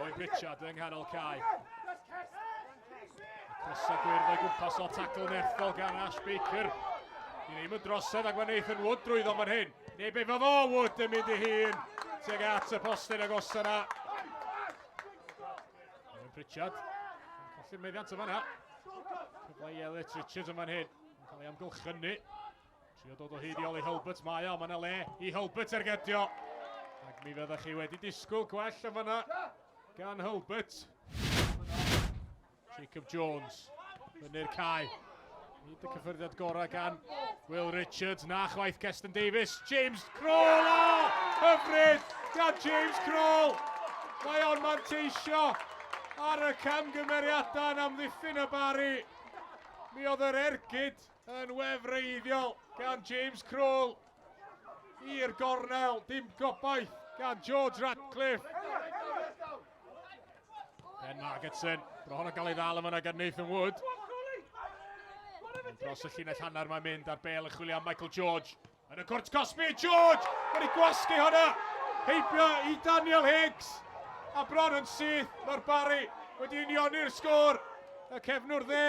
Owen Pritchard yng nghanol cae. Croeso gwyrdd o'i gwmpas o tacl nerthol gan Ash Baker. Ni'n ei mynd drosedd ac mae Nathan Wood drwyddo fan hyn. Neu be fydd o Wood yn mynd i hun tuag at y postyn agos yna. Owen Pritchard yn colli'r meddiant yma yna. Cyfle i Elliot Richards yn fan hyn. Yn cael ei amgylchynu. Trio dod o hyd i Ollie Hulbert, mae o, mae yna le i Hulbert ergydio. Ac mi fyddech chi wedi disgwyl gwell yn fanna gan Hulbert. Jacob Jones, fyny'r cae. Nid y cyffyrddiad gorau gan Will Richards, na chwaith Keston Davies. James Kroll, o! Hyfryd gan James Kroll! Mae o'n manteisio ar y camgymeriadau yn amddiffyn y Barri. Mi oedd yr ergyd Yn wefreiddiol gan James Kroll i'r gornel, dim gobaith gan George Ratcliffe. Ben Margetson, bron o gael ei ddal yma gan Nathan Wood. Dros y llinell hanner mae'n mynd ar bel yn chwilio am Michael George. Yn y cwrt cosbi, George! Wedi gwasgu hwnna! Heibio i Daniel Higgs! A bron yn syth, mae'r Barri wedi unioni'r sgôr. Y cefnwr dde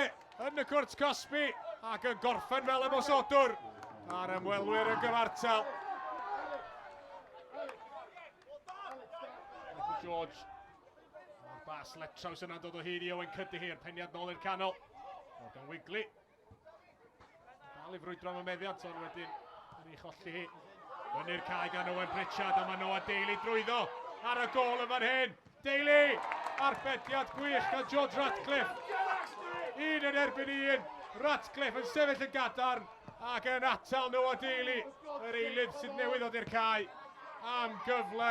yn y cwrt cosbi ac yn gorffen fel ymosodwr. A'r ymwelwyr yn gyfartal. Michael George. Mae'r bas Letraws yna'n dod o hyd i Owen Cuddihy, peniad nôl i'r canol. Morgan Wigley. Dal i frwydro am y meddiant, ond wedyn yn ei cholli hi. Fyny'r cae gan Owen Pritchard, a mae Noah Daly drwyddo ar y gôl yn fan hyn. Daly! Arbediad gwych gan George Ratcliffe. Un yn erbyn un. Ratcliffe yn sefyll yn gadarn ac yn atal Noah Daly, yr eilydd sydd newydd ddod i'r cae am gyfle.